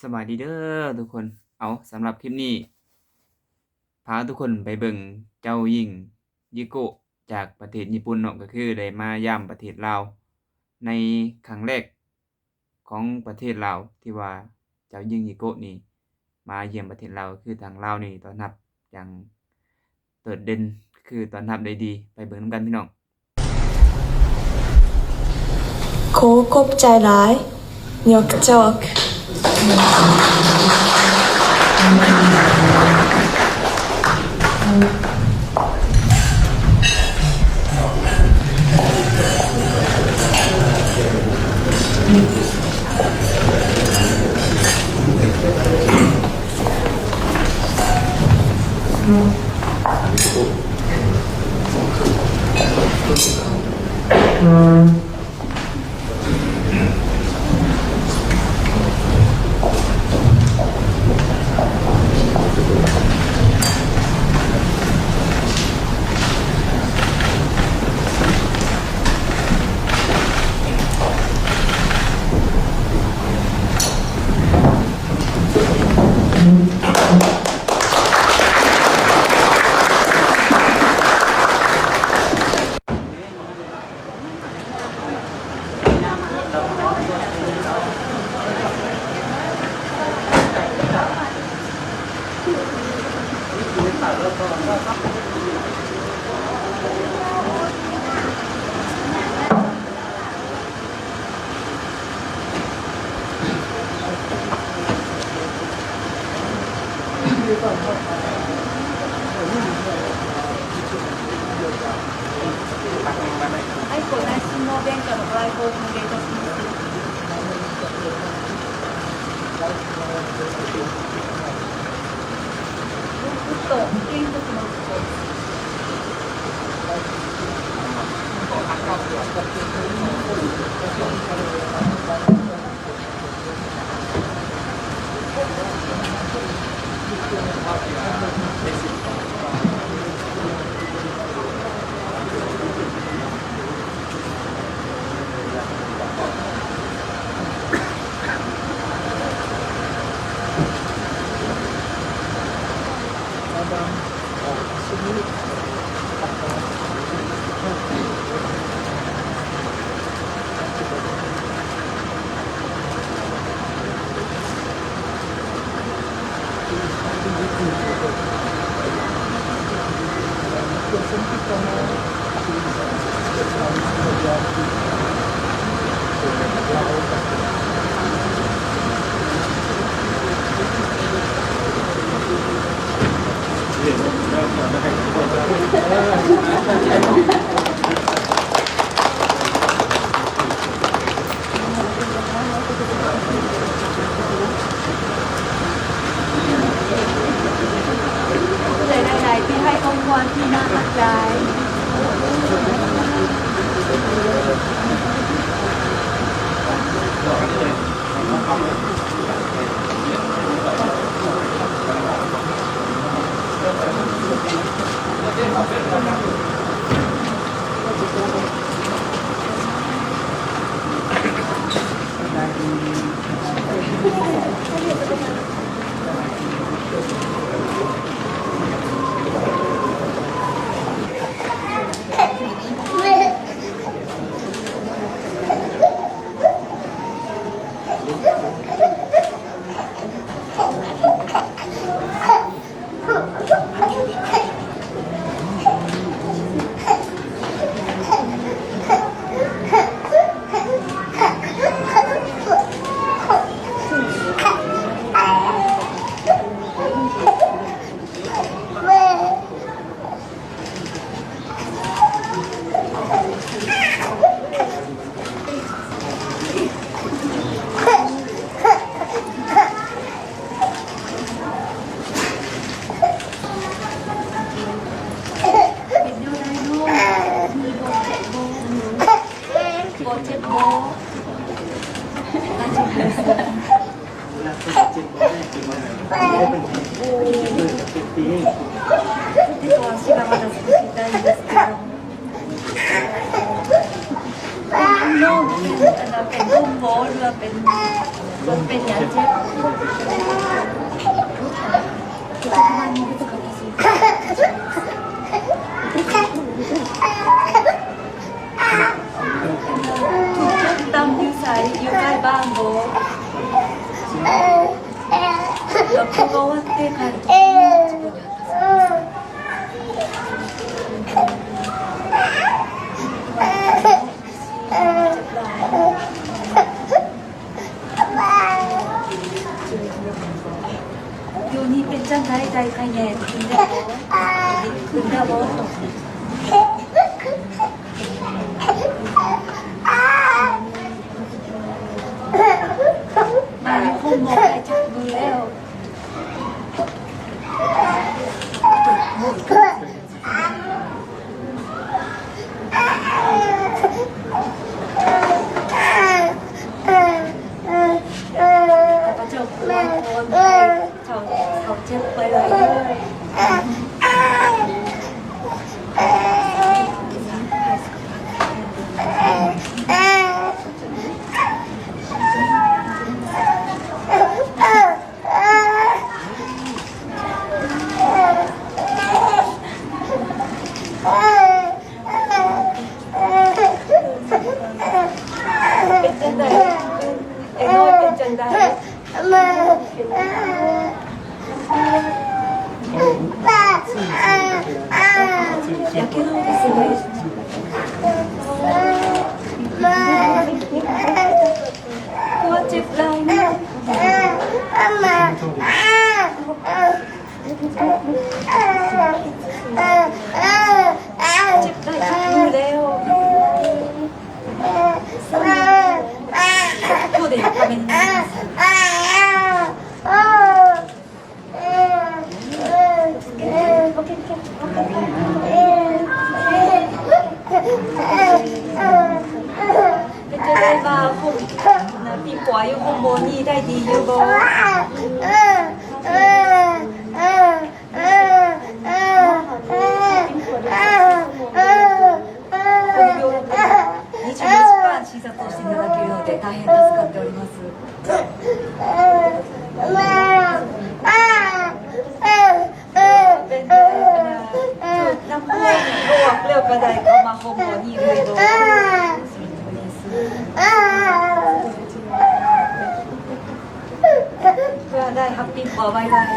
ສະບາຍດີເດີທຸກຄົນ. ເອົາ ສຳລັບຄລິບນີ້ ພາທຸກຄົນໄປເບິ່ງເຈົ້າຍິງ Yuriko ຈາກປະເທດຍີ່ປຸ່ນເນາະ, ກໍຄືໄດ້ມາຢາມປະເທດລາວໃນຄັ້ງແລກຂອງປະເທດລາວ ທີ່ວ່າເຈົ້າຍິງ Yuriko ນີ້ມາຢ້ຽມປະເທດລາວ, ຄືທາງລາວນີ້ຕ້ອນຮັບຢ່າງໂດດເດັ່ນ, ຄືຕ້ອນຮັບໄດ້ດີ. ໄປເບິ່ງນຳກັນພີ່ນ້ອງ. ຂໍຂອບໃຈຫຼາຍ. ຍົກຈອກ. はい、ご内室のお電化のご来光をお願いいたします。ເປັນຫຍັງເຈັບ? ຖືກຕົ້ມຕຳຢູ່ໃສ? ຢູ່ໃກ້ບ້ານບໍ່? ແລ້ວກໍວ່າເຕະໄກ່ ດຽວນີ້ເປັນຈັ່ງໃດ? ໄດ້ໄຄແນ່ຂຶ້ນແລ້ວບໍ່? ດີຂຶ້ນແລ້ວບໍ່? ມາຢູ່ໂຮງໝໍໄດ້ຈັກມື້ແລ້ວ? ເຂົາເຈົ້າກວດ ເຂົາ ເຂົາເຈັບໄປເລີຍ. ເປັນຈັ່ງໃດ? ເອນ້ອຍເປັນຈັ່ງໃດ? ເຈັບໄດ້ ເຈັບໄດ້ຢູ່ແລ້ວ. ເປັນຈັ່ງໃດມາ ຄຸນ ປີກວ່າຢູ່ໂຮງໝໍນີ້ໄດ້ດີຢູ່ບໍ່? 日常の時間診察をしていただけるので大変助かっております。ເປັນ ເປັນ ເປັນ ນ້ຳເລືອດອອກແລ້ວກໍໄດ້ເຂົ້າມາໂຮງໝໍນີ້ເລີຍບໍ່? ເພື່ອໄດ້ຮັບປີກວ່າໄວໆເນາະ.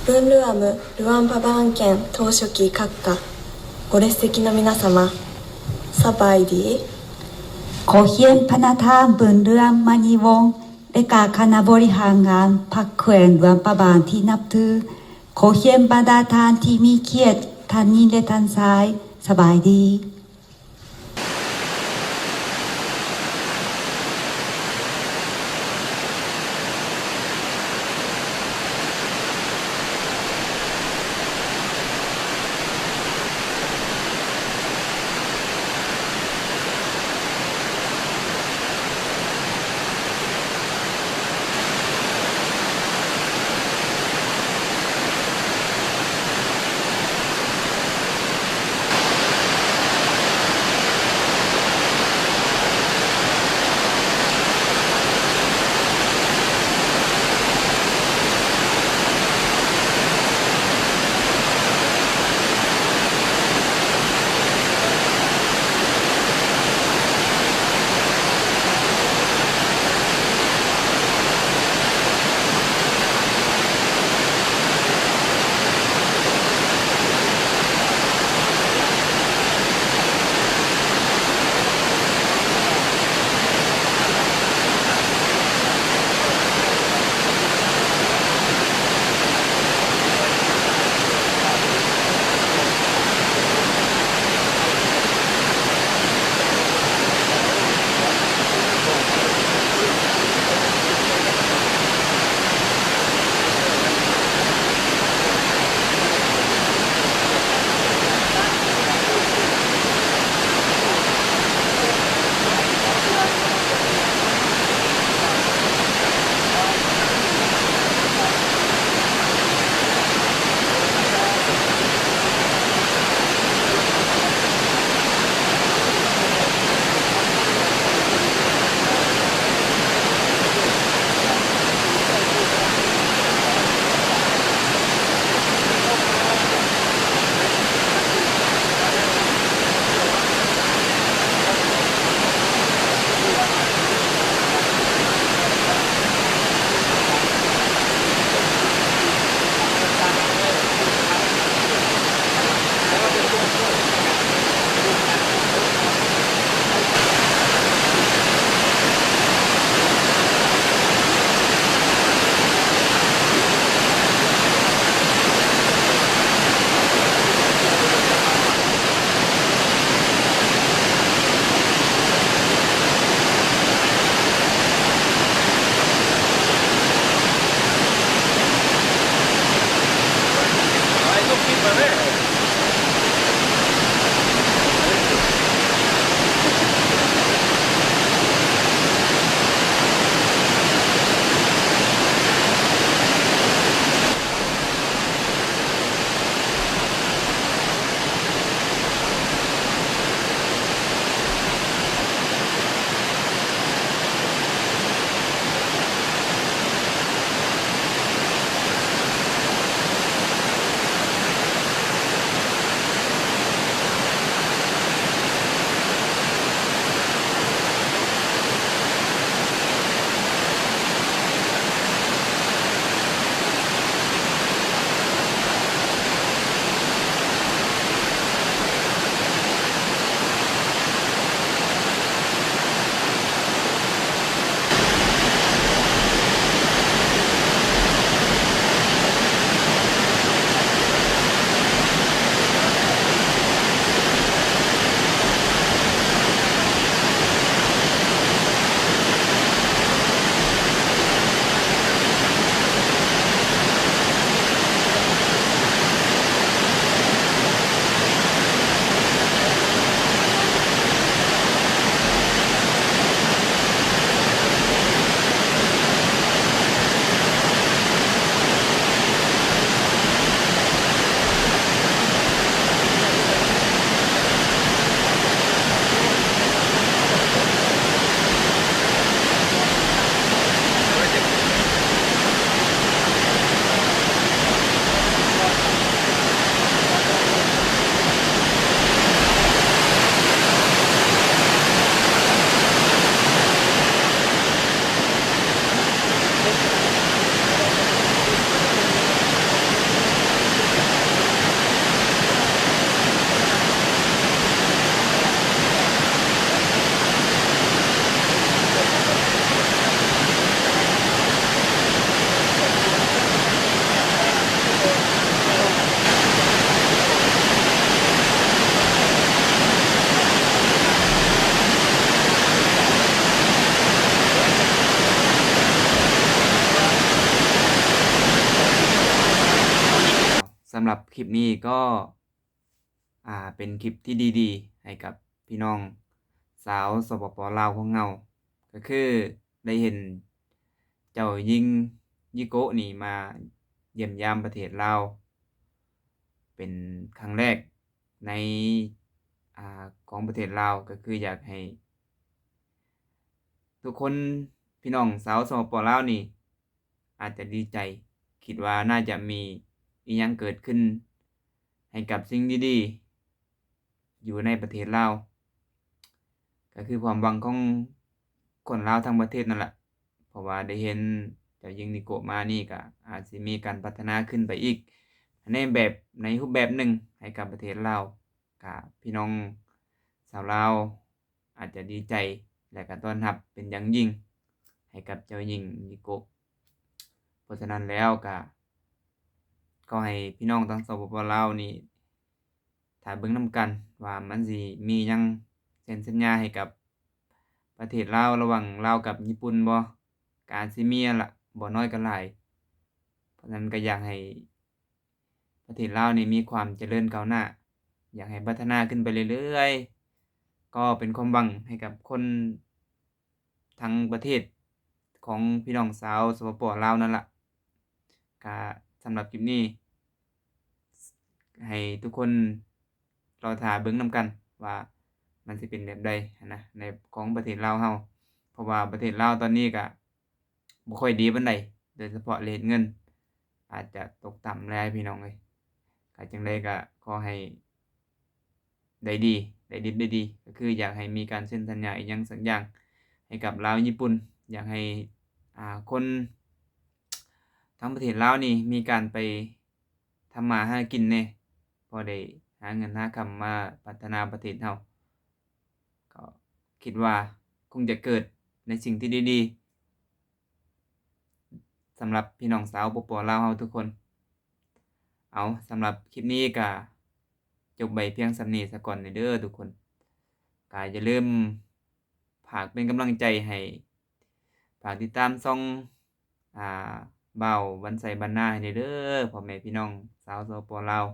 ເບິ່ງເລື່ອງ ລຸວານພະບາງແກງ ໂທໂຊກິ ຄັກກະ ໂອເລສະກິ ນະມິນາສະມະ ສະບາຍດີ. ຂໍຮຽນພະນະທ່ານ ບຸນເລື່ອງ ມະນີວົງ ເລຂາຄະນະບໍລິຫານງານພັກແຂວງຫຼວງພະບາງທີ່ນັບຖື, ຂໍຮຽນບັນດາທ່ານທີ່ມີກຽດ, ທ່ານຍິງ ແລະ ທ່ານຊາຍ, ສະບາຍດີ. ສຳລັບຄລິບນີ້ກໍ ອ່າ ເປັນຄລິບທີ່ດີໆ ໃຫ້ກັບພີ່ນ້ອງຊາວ ສປປ ລາວ ຂອງເຮົາ ກໍຄືໄດ້ເຫັນເຈົ້າຍິງ ຍິໂກະ ນີ້ມາຢ້ຽມຢາມປະເທດລາວ ເປັນຄັ້ງແລກໃນ ອ່າ ຂອງປະເທດລາວ. ກໍຄືຢາກໃຫ້ທຸກຄົນ ພີ່ນ້ອງຊາວ ສປປ ລາວ ນີ້ ອາດຈະດີໃຈ, ຄິດວ່າໜ້າຈະມີອີ່ຫຍັງເກີດຂຶ້ນໃຫ້ກັບສິ່ງດີໆຢູ່ໃນປະເທດລາວ, ກໍຄືຄວາມຫວັງຂອງຄົນລາວທັງປະເທດນັ້ນລະ, ເພາະວ່າໄດ້ເຫັນເຈົ້າຍິງນິໂກະມານີ້ ກໍອາດຊິມີການພັດທະນາຂຶ້ນໄປອີກ ໃນແບບ ໃນຮູບແບບໜຶ່ງໃຫ້ກັບປະເທດລາວ. ກໍພີ່ນ້ອງຊາວລາວ ອາດຈະດີໃຈ ແລະ ກໍຕ້ອນຮັບເປັນຢ່າງຍິ່ງໃຫ້ກັບເຈົ້າຍິງນິໂກະ. ເພາະສະນັ້ນແລ້ວກໍຂໍໃຫ້ພີ່ນ້ອງທັງ ສປປ ລາວ ນີ້ຖ້າເບິ່ງນຳກັນວ່າມັນຊິມີຫຍັງເຊັນສັນຍາໃຫ້ກັບປະເທດລາວ ລະຫວ່າງລາວກັບຍີ່ປຸ່ນບໍ່? ກໍອາດຊິມີຫັ້ນລະ, ບໍ່ໜ້ອຍກໍຫຼາຍ. ເພາະສະນັ້ນກໍຢາກໃຫ້ ປະເທດລາວນີ້ມີຄວາມຈະເລີນກ້າວໜ້າ, ຢາກໃຫ້ພັດທະນາຂຶ້ນໄປເລື້ອຍໆ, ກໍເປັນຄວາມຫວັງໃຫ້ກັບຄົນທັງປະເທດຂອງພີ່ນ້ອງຊາວ ສປປ ລາວ ນັ້ນລະ. ກະສຳລັບຄລິບນີ້ ໃຫ້ທຸກຄົນລໍຖ້າເບິ່ງນຳກັນວ່າມັນຊິເປັນແບບໃດຫັ້ນນະ ໃນຂອງປະເທດລາວເຮົາ, ເພາະວ່າປະເທດລາວຕອນນີ້ກະ ບໍ່ຄ່ອຍດີປານໃດ, ໂດຍສະເພາະເຣດເງິນອາດຈະຕົກຕ່ຳຫຼາຍ ພີ່ນ້ອງເອີຍ. ກະຈັ່ງໃດກະຂໍໃຫ້ໄດ້ດີ ໄດ້ດິບໄດ້ດີ, ກໍຄືຢາກໃຫ້ມີການເຊັນສັນຍາອີ່ຫຍັງສັກຢ່າງໃຫ້ກັບລາວຍີ່ປຸ່ນ, ຢາກໃຫ້ ອ່າ ຄົນທາງປະເທດລາວນີ້ມີການໄປ ທຳມາຫາກິນແດ່, ພໍໄດ້ຫາເງິນຫາຄຳມາພັດທະນາປະເທດເຮົາ. ກໍຄິດວ່າຄົງຈະເກີດໃນສິ່ງທີ່ດີໆ ສຳລັບພີ່ນ້ອງຊາວ ປປ ລາວ ເຮົາທຸກຄົນ. ເອົາ, ສຳລັບຄລິບນີ້ກະຈົບໄວ້ພຽງສ່ຳນີ້ສາກ່ອນເດີທຸກຄົນ. ກະຢ່າລືມ ຝາກເປັນກຳລັງໃຈໃຫ້, ຝາກຕິດຕາມຊ່ອງ ອ່າ ບ່າວວັນໄຊບ້ານນາໃຫ້ແດ່ເດີ ພໍ່ແມ່ພີ່ນ້ອງຊາວ ສປປ ລາວ.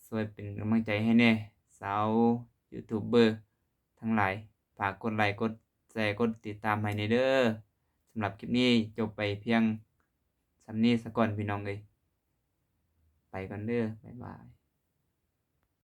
ຊ່ວຍເປັນກຳລັງໃຈໃຫ້ແດ່ ຊາວຢູທູບເບີທັງຫຼາຍ. ຝາກກົດໄລ ກົດແຊ ກົດຕິດຕາມໃຫ້ແດ່ເດີ. ສຳລັບຄລິບນີ້ຈົບໄປພຽງສ່ຳນີ້ສາກ່ອນ ພີ່ນ້ອງເອີຍ. ໄປກ່ອນເດີ. ບາຍບາຍ.